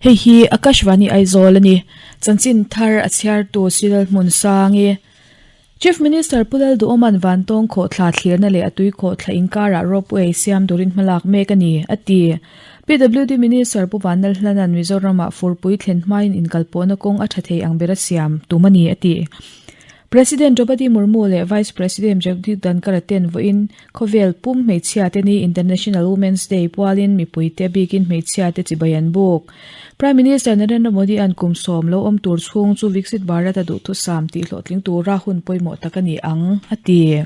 Hei hi Akashvani Aizawl a ni. Chanchin thar a chhiartu Cyril Hmunsangi. Chief Minister Pu Lalduhawma'n Vantawng khawhthla thlirna leh a tui khawhthla inkarah ropeway siam turin hmalak mek a ni, a ti. PWD Minister Pu Vanlalhlana'n Mizoramah furpui thlen hmain inkalpawhna kawng a tha thei ang bera siam tum a ni, a ti. President Draupadi Murmu leh Vice President Jagdeep Dhankhar-a ten vawiin khawvel pum hmeichhiate ni International Women's Day pualin mipuite bikin hmeichhiate chibai an buk. Prime Minister Narendra Modi-a'n kum sawm lo awm tur chhung chu Viksit Bharat-a duhthusam tihhlawhtling tura hun pawimawh tak a ni ang, a ti.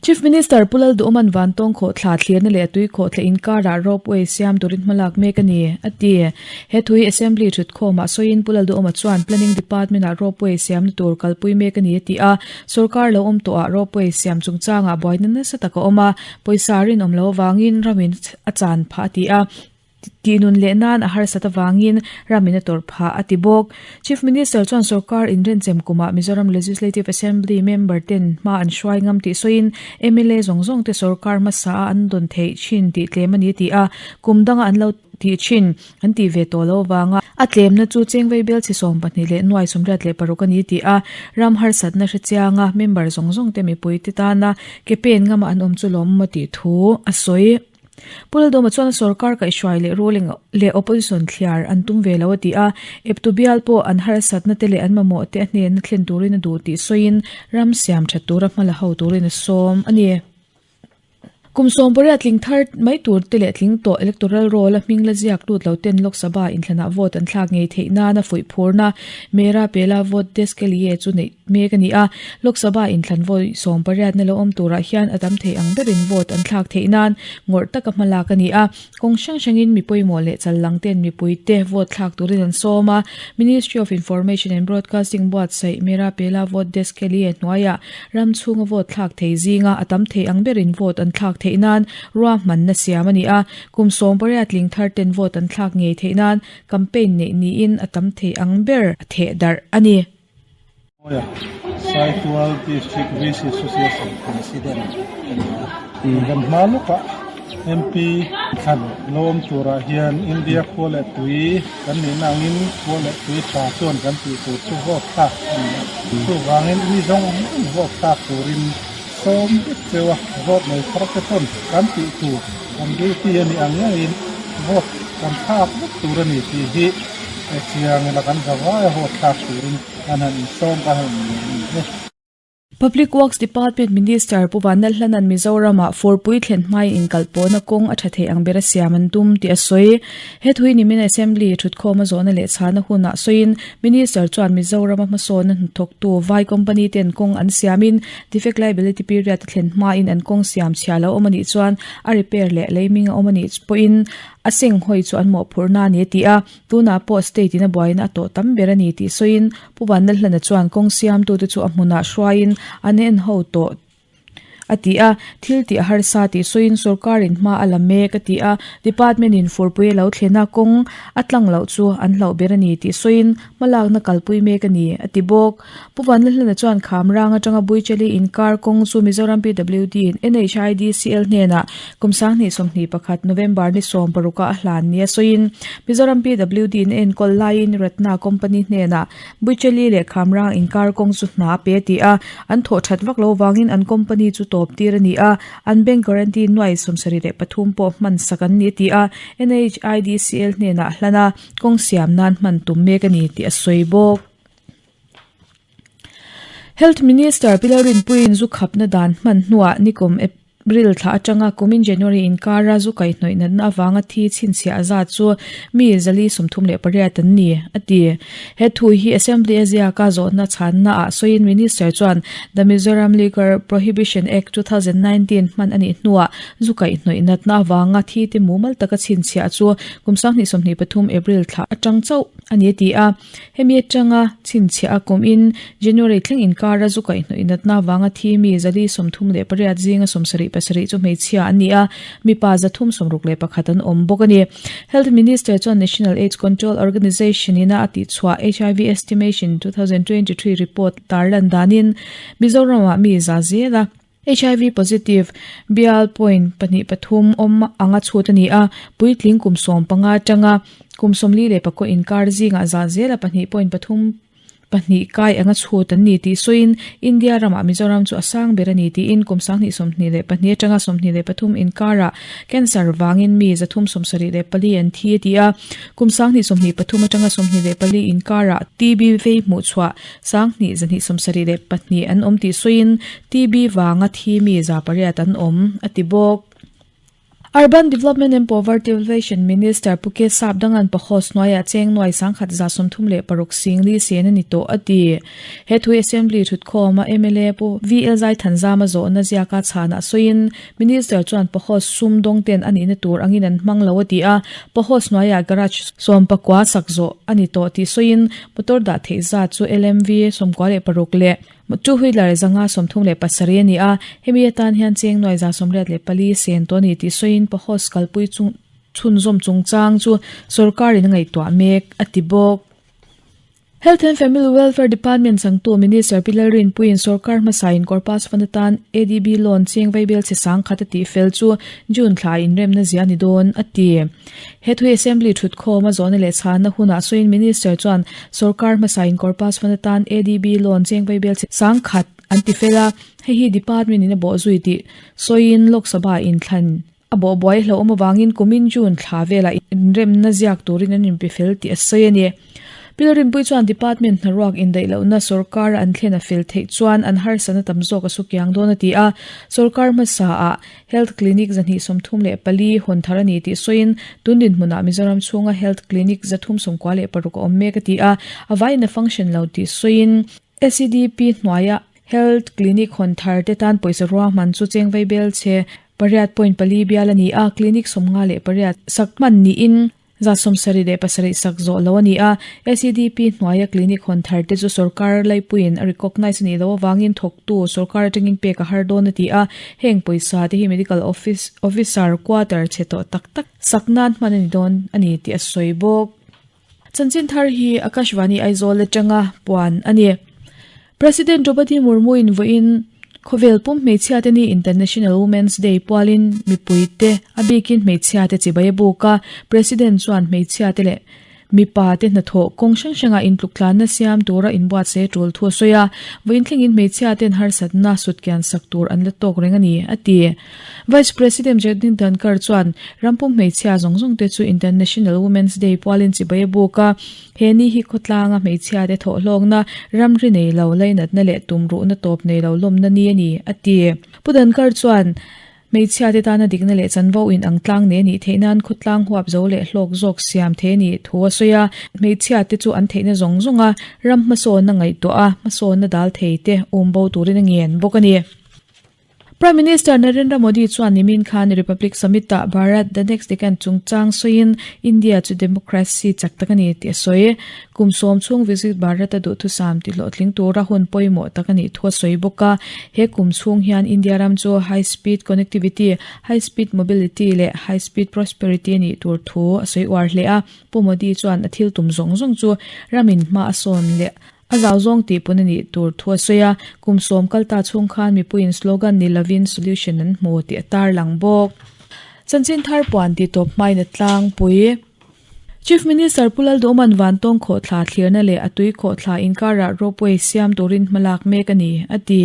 Chief Minister Pu Lalduhawma'n Vantawng khawhthla thlirna leh a tui khawhthla inkarah ropeway siam turin hmalak mek a ni, a ti. He thui Assembly thutkhawmah sawiin Pu Lalduhawma chuan Planning Department-ah ropeway siamna tur kalpui mek a ni, a ti a. Sorkar lo awm tawhah ropeway siam chungchangah buaina nasa tak a awm a, pawisa rinawm lo avangin ramin a chan phah, a ti a. Tihnun leh nan a harsat avangin ramin a tawrh phah, a ti bawk. Chief Minister chuan sorkar inrenchem kumah Mizoram Legislative Assembly member ten hma an hruai ngam tih sawiin mla zawng zawng te sorkar hmasa a an dawn theih thin tih tlem a ni ti a, kum danga an lo tih thin an tih ve tawh lo avanga a tlemna chu chengvei bel chhe 28,86 a ni ti a, ram harsatna hrechianga member zawng zawng te mipui te tana ke pen ngama an awm chu lawmawm a tih thu a sawi. Pu Lalduhawma chuan a sorkar kaihhruai leh ruling leh opposition thliar an tum ve lo a ti a, eptu bial pawh an harsatna te leh an mamawh te a hnena thlen turin a duh tih sawiin ram siam that tura hma la ho turin a sawm a ni. Kum 18 tling thar mai tur te leh tling tawh electoral roll a hming la ziak lut lo ten Lok Sabha inthlanah vote an thlak ngei theih nana fuih phurna Mera Pehla Vote Desh Ke Liye chu neih mek a ni a, Lok Sabha inthlan vawi 18 na lo awm turah hian a tam thei ang berin vote an thlak theih nan ngawrh taka hma lak a ni a, kawng hrang hrangin mi pawimawh leh chal lang ten mipuite vote thlak turin an sawm a, Ministry of Information and Broadcasting buatsaih Mera Pehla Vote Desh Ke Liye hnuaiah ram chhunga vote thlak thei zinga a tam thei ang berin vote an thlak theih nan ruahmanna siam a ni a, kum 18 tling thar ten vote an thlak ngei theih nan campaign neih niin a tam thei ang ber a theh darh a ni. Saitual District VC Association President a ni a. Kan hma lawkah MP thlan lawm turah hian India khua leh tui kan nihna angin khua leh tui tha chuan kan tih tur chu vote thlak a ni a. Chuvangin mi zawng zawng vote thlak turin sawm vek cheu a, vote nei thar te pawn kan tih tur kan duty a nih ang ngeiin vote kan thlak vek tur a ni tih hi Hetiang ila kan za vai a haw thlak turin an han insawm ka han inleh a ni e. Public Works Department Minister Pu Vanlalhlana'n Mizoramah furpui thlen hmain inkalpawhna kawng a tha thei ang bera siam an tum tih a sawi. He thui nimin Assembly thutkhawm a zawhna leh chhana hunah sawiin Minister chuan Mizorama hmasawnna hnathawktu vai company ten kawng an siamin defect liability period a thlen hmain an kawng siam chhia lo awm a nih chuan a repair leh leiming a awm a nih pawhin A senghawi chu an mawhphurhna a ni a ti a, tunah pawh state in a buaina a tawh tam ber a ni tih sawiin Pu Vanlalhlana chuan kawng siamtute chu a hmunah hruaiin an en ho tawh a ti a, thil tih a harsa tih sawiin sorkarin hma a la mek a ti a, department in furpui a lo thlen a, kawng a tlang loh chu an hlauh ber a ni tih sawiin hmalakna kalpui mek a ni a ti bawk. Pu Vanlalhlana chuan Khamrang atanga Buichali inkar kawng chu Mizoram PWD in NHIDCL hnenah kum 2021 November ni 16 a hlan nia sawiin Mizoram PWD in a enkawl laiin Ratna Company hnenah Buichali leh Khamrang inkar kawng chu hna a pe a ti a, an thawh that vak lo vangin an company chu tawp tir a ni a, an bank guarantee nuai 73 pawh hman sak an ni a ti a, NHIDCL hnenah hlan a, kawng siam nan hman tum mek a ni tih a sawi bawk. Health Minister Pi Lalrinpuiin zu khapna dan hman hnuah nikum April thla atanga kumin January inkara zu kaihhnawih natna avanga thi chhinchhiah zat chu mi 438 an ni, a ti. He thu hi Assembly a ziaka zawhna chhanna ah sawiin Minister chuan The Mizoram Liquor Prohibition Act 2019 hman a nih hnuah zu kaihhnawih natna avanga thi te mumal taka chhinchhiah chu kum 2023 April thla atang chauh a ni a ti a. Hemi atanga chhinchhiah a kum in January thleng inkara zu kaihhnawih natna avanga thi mi 438 zinga 77 chu hmeichhia an ni a, mipa 361 an awm bawk a ni. Health Minister chuan National AIDS Control Organisation ina a tihchhuah HIV Estimation 2023 report tarlan danin Mizoramah mi za zela HIV positive bial point 2 3 awm anga chhut a ni a, puitling kum 15 atanga. Kum 44 inkar zingah zah zela 2.3 pahnih kai anga chhut an ni tih sawiin India ramah Mizoram chu a sang ber a ni tiin kum 2022 atanga 23 inkarah cancer vangin mi 374 an thi a ti a. Kum 2023 atanga 24 inkarah TB vei hmuhchhuah 2272 an awm tih sawiin TB vanga thi mi 800 an awm a ti bawk. Urban Development and Poverty Alleviation Minister Pu Ke Sap Dangan Pahos hnuaiah cheng nuai 1136 singli sen a ni tawh a ti. He thu Assembly thutkhawma mla Pu VL Zaithanzama zawhna ziaka chhanah sawiin Minister chuan Pahos sum dawng ten a nihna tur angin an hmang lo a ti a, Pahos hnuaiah garage sawmpakua sak zawh a ni tawh tih sawiin motor dah theih zat chu LMV 96 leh Two wheeler 537 a ni a, hemi atan hian cheng nuai 84 sen tawh a ni tih sawiin Pahos kalpui chung chhunzawm chungchang chu sorkarin a ngaihtuah mek a ti bawk. Health and Family Welfare Department changtu Minister Pi Lalrinpuiin sorkar hmasain Corpus Fund atan ADB loan cheng vaibel chhe sang khat a tih fel chu June thla inremna zia a ni dawn a ti. He thu Assembly thutkhawm a zawhna leh chhanna hunah sawiin Minister chuan sorkar hmasain Corpus Fund atan ADB loan cheng vaibel chhe sang khat an ti fel a, hei hi Department in a bawh zui tih sawiin Lok Sabha inthlan a bawh buai hlauhawm avangin kumin June thla velah inremna ziak turin an inpe fel tih a sawi a ni. Pilrinpui chuan Department hnaruak indaih lohna sorkar an thlen a fel theih chuan an harsatna tam zawk a su kiang dawn a ti a, sorkar hmasaah Health Clinic 234 hawn thar a ni tih sawiin tun dinhmunah Mizoram chhunga Health Clinic 396 a awm mek a ti a, a vaiin a function lo tih sawiin SEDP hnuaia Health Clinic hawn thar te tan pawisa ruahman chu cheng vaibel chhe 8.4 bial a ni a, Clinic 58 sak hman niin 77 sak zawh lo a ni a, SEDP hnuaia clinic hawn thar te chu sorkar laipuiin a recognise a nih loh avangin thawktu sorkar atangin pek a har dawn a ti a, heng pawisa te hi medical office officer quarter chhe tawh tak tak sak nan hman a ni dawn a ni tih a sawi bawk. Chanchin thar hi Akashvani Aizawl atanga puan a ni. President Draupadi Murmu in vawiin khawvel pum hmeichhia te ni International Women's Day pualin mipui te a bikin hmeichhia te chibai a buk a, President chuan hmeichhia te leh mipa te hnathawh kawng hrang hranga intluktlanna siam tura inbuatsaih a tul thu a sawi a, vawiin thlengin hmeichhia ten harsatna sutkian sak tur an la tawk reng a ni, a ti. Vice President Jagdeep Dhankhar chuan rampum hmeichhia zawng zawng te chu International Women's Day pualin chibai a buk a, He ni hi khawtlanga hmeichhia te thawhhlawkna, ramri nei lo, lainatna leh tumruhna tawp nei lo lawmna ni a ni, a ti. Pu Dankar chuan, Hmeichhia te tana dikna leh chanvo in ang tlang nei a nih theih nan khawtlang huap zo leh hlawk zawk siam thei a nih thu a sawi a. Hmeichhia te chu an theihna zawng zawnga ram hmasawnna ngaihtuah a, hmasawnna dal thei te um bo turin a ngen bawk a ni. Prime Minister Narendra Modi chuan nimin khan Republic Summit-ah Bharat The Next Decade chungchang sawiin India chu democracy chak tak a ni tih a sawi. Kum sawm chhung Visit Bharat a duhthusam tihlawhtling tura hun pawimawh tak a nih thu a sawi bawk a. He kum chhung hian India ram chu high speed connectivity, high speed mobility leh high speed prosperity a nih tur thu a sawi uar hle a. Pu Modi chuan a thil tum zawng zawng chu ramin hma a sawn leh A zau zawng tih pawn a nih tur thu a sawi a, kum sawm kal ta chhung khan mipuiin slogan ni lovin solution an hmu tih a tarlang bawk. Chanchin thar puan tih tawp hmain a tlangpui. Chief Minister Pu Lalduhman Vantawng khawhthla thlirna leh a tui khawhthla inkarah ropeway siam turin hmalak mek a ni, a ti.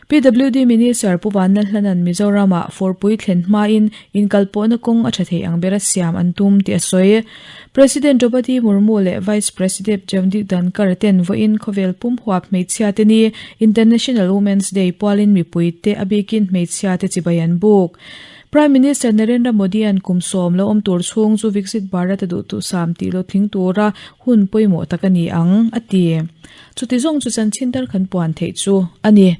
PWD Minister Pu Vanlalhlanan Mizoramah fawrpui thlen hmain inkalpawhna kawng a tha thei ang bera siam an tum tih a sawi. President Draupadi Murmu leh Vice Presidep Jagdeep Dhankhar ten vawiin khawvel pum huap hmeichhia te ni International Women's Day pualin mipui te a bikin hmeichhia te chibai an buk. Prime Minister Narendra Modi an kum sawm lo awm tur chhung chu Viksit Bharat a duhthusam tih lo tling tura hun pawimawh tak a ni ang, a ti. Chuti zawng chu chanchin dar kan puan theih chu a ni.